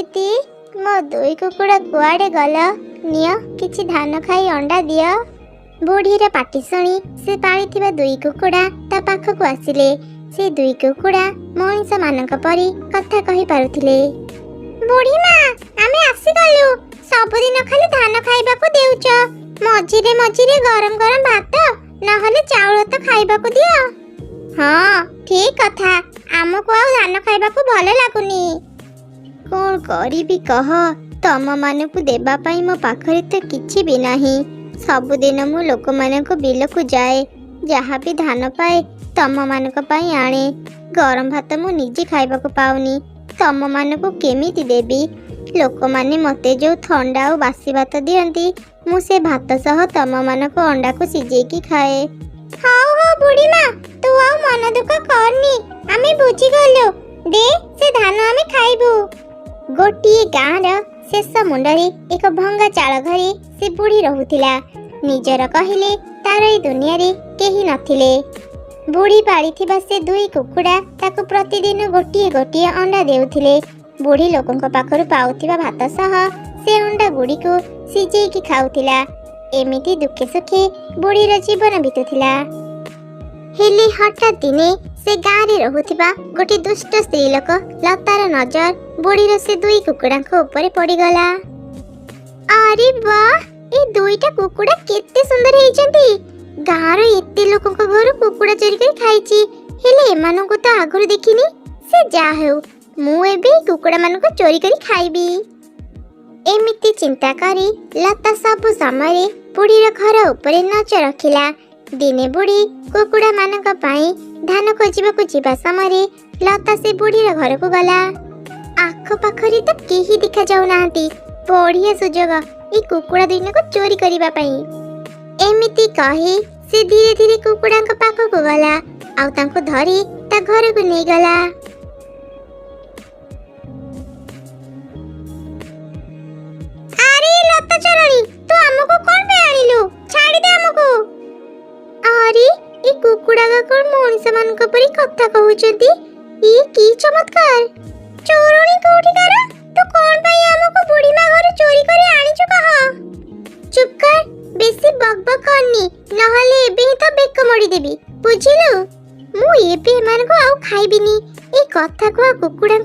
ଦିଦି, ମୋ ଦୁଇ କୁକୁଡ଼ା କୁଆଡ଼େ ଗଲ? ନିଅ, କିଛି ଧାନ ଖାଇ ଅଣ୍ଡା ଦିଅ। ବୁଢ଼ୀର ପାଟି ଶୁଣି ସେ ପାଳିଥିବା ଦୁଇ କୁକୁଡ଼ା ତା ପାଖକୁ ଆସିଲେ। ସେ ଦୁଇ କୁକୁଡ଼ା ମଣିଷମାନଙ୍କ ପରି କଥା କହିପାରୁଥିଲେ। ବୁଢ଼ୀ ମା, ଆମେ ଆସିଗଲୁ। ସବୁଦିନ ଖାଲି ଧାନ ଖାଇବାକୁ ଦେଉଛ, ମଝିରେ ମଝିରେ ଗରମ ଗରମ ଭାତ ନହେଲେ ଚାଉଳ ତ ଖାଇବାକୁ ଦିଅ। ହଁ, ଠିକ କଥା, ଆମକୁ ଆଉ ଧାନ ଖାଇବାକୁ ଭଲ ଲାଗୁନି। କଣ କରିବି କହ, ତମମାନଙ୍କୁ ଦେବା ପାଇଁ ମୋ ପାଖରେ ତ କିଛି ବି ନାହିଁ। ସବୁଦିନ ମୁଁ ଲୋକମାନଙ୍କ ବିଲକୁ ଯାଏ, ଯାହା ବି ଧାନ ପାଏ ତମମାନଙ୍କ ପାଇଁ ଆଣେ। ଗରମ ଭାତ ମୁଁ ନିଜେ ଖାଇବାକୁ ପାଉନି, ତମମାନଙ୍କୁ କେମିତି ଦେବି? ଲୋକମାନେ ମୋତେ ଯୋଉ ଥଣ୍ଡା ଆଉ ବାସି ଭାତ ଦିଅନ୍ତି, ମୁଁ ସେ ଭାତ ସହ ତମମାନଙ୍କ ଅଣ୍ଡାକୁ ସିଝେଇକି ଖାଏ। ହଉ ହଉ ବୁଢ଼ୀ ମା, ତୁ ଆଉ ମନ ଦୁଃଖ କରନି, ଆମେ ବୁଝିଗଲୁ। ଦେ ସେ ଧାନ, ଆମେ ଖାଇବୁ। ଗୋଟିଏ ଗାଁର ଶେଷ ମୁଣ୍ଡରେ ଏକ ଭଙ୍ଗା ଚାଳ ଘରେ ସେ ବୁଢ଼ୀ ରହୁଥିଲା। ନିଜର କହିଲେ ତାର ଏଇ ଦୁନିଆରେ କେହି ନଥିଲେ। ବୁଢ଼ୀ ପାଳିଥିବା ସେ ଦୁଇ କୁକୁଡ଼ା ତାକୁ ପ୍ରତିଦିନ ଗୋଟିଏ ଗୋଟିଏ ଅଣ୍ଡା ଦେଉଥିଲେ। ବୁଢ଼ୀ ଲୋକଙ୍କ ପାଖରୁ ପାଉଥିବା ଭାତ ସହ ସେ ଅଣ୍ଡା ଗୁଡ଼ିକୁ ସିଝେଇକି ଖାଉଥିଲା। ଏମିତି ଦୁଃଖେ ସୁଖେ ବୁଢ଼ୀର ଜୀବନ ବିତୁଥିଲା। ହେଲେ ହଠାତ୍ ଦିନେ ସେ ଗାଁରେ ରହୁଥିବା ଗୋଟେ ଦୁଷ୍ଟ ସ୍ତ୍ରୀ ଲୋକ ଲତାର ନଜର ବୁଢ଼ୀର ସେ ଦୁଇ କୁକୁଡ଼ାଙ୍କ ଉପରେ ପଡ଼ିଗଲା। ଆରେ ବାଃ, ଏ ଦୁଇଟା କୁକୁଡ଼ା କେତେ ସୁନ୍ଦର ହେଇଛନ୍ତି! ଗାଁର ଏତେ ଲୋକଙ୍କ ଘରୁ କୁକୁଡ଼ା ଚୋରି କରି ଖାଇଛି, ହେଲେ ଏମାନଙ୍କୁ ତ ଆଗରୁ ଦେଖିନି। ସେ ଯାହା ହେଉ, ମୁଁ ଏବେ ଏଇ କୁକୁଡ଼ାମାନଙ୍କୁ ଚୋରି କରି ଖାଇବି। ଏମିତି ଚିନ୍ତା କରି ଲତା ସବୁ ସମୟରେ ବୁଢ଼ୀର ଘର ଉପରେ ନଜର ରଖିଲା। ଦିନେ ବୁଢ଼ୀ କୁକୁଡ଼ାମାନଙ୍କ ପାଇଁ ଧାନ ଖୋଜିବାକୁ ଯିବା ସମୟରେ ଲତା ସେ ବୁଢ଼ୀର ଘରକୁ ଗଲା। ଆଖପାଖରେ ତ କେହି ଦେଖାଯାଉନାହାନ୍ତି, ବଢ଼ିଆ ସୁଯୋଗ ଏଇ କୁକୁଡ଼ା ଦୁଇଟାକୁ ଚୋରି କରିବା ପାଇଁ। ଏମିତି କହି ସେ ଧୀରେ ଧୀରେ କୁକୁଡ଼ାଙ୍କ ପାଖକୁ ଗଲା ଆଉ ତାଙ୍କୁ ଧରି ତା ଘରକୁ ନେଇଗଲା। ଆରେ ଲତା ଚରଣୀ, ତୁ ଆମକୁ କଣ ପାଇଁ ଆଣିଲୁ? ଛାଡ଼ି ଦେ ଆମକୁ। ଆରେ, ଏ କୁକୁଡ଼ା କଣ ମଣିଷମାନଙ୍କ ପରି କଥା କହୁଛନ୍ତି? ଇଏ କି ଚମତ୍କାର! ଚୋରଣୀ କୋଉଠିକାର, ତୁ କଣ ପାଇଁ ଆମକୁ ବୁଢ଼ୀ ମା ଘରୁ ଚୋରି କରି ଆଣିଛୁ କହ। ଚୁପ୍ କର, ବେଶୀ ବକ୍ ବକ୍ କରନି, ନହେଲେ ଏବେ ହିଁ ତ ବେକ ମୋଡ଼ିଦେବି, ବୁଝିଲୁ? ମୁଁ ଏବେ ଏମାନଙ୍କୁ ଆଉ ଖାଇବିନି। ଏଇ କଥା କୁହା କୁକୁଡ଼ାଙ୍କୁ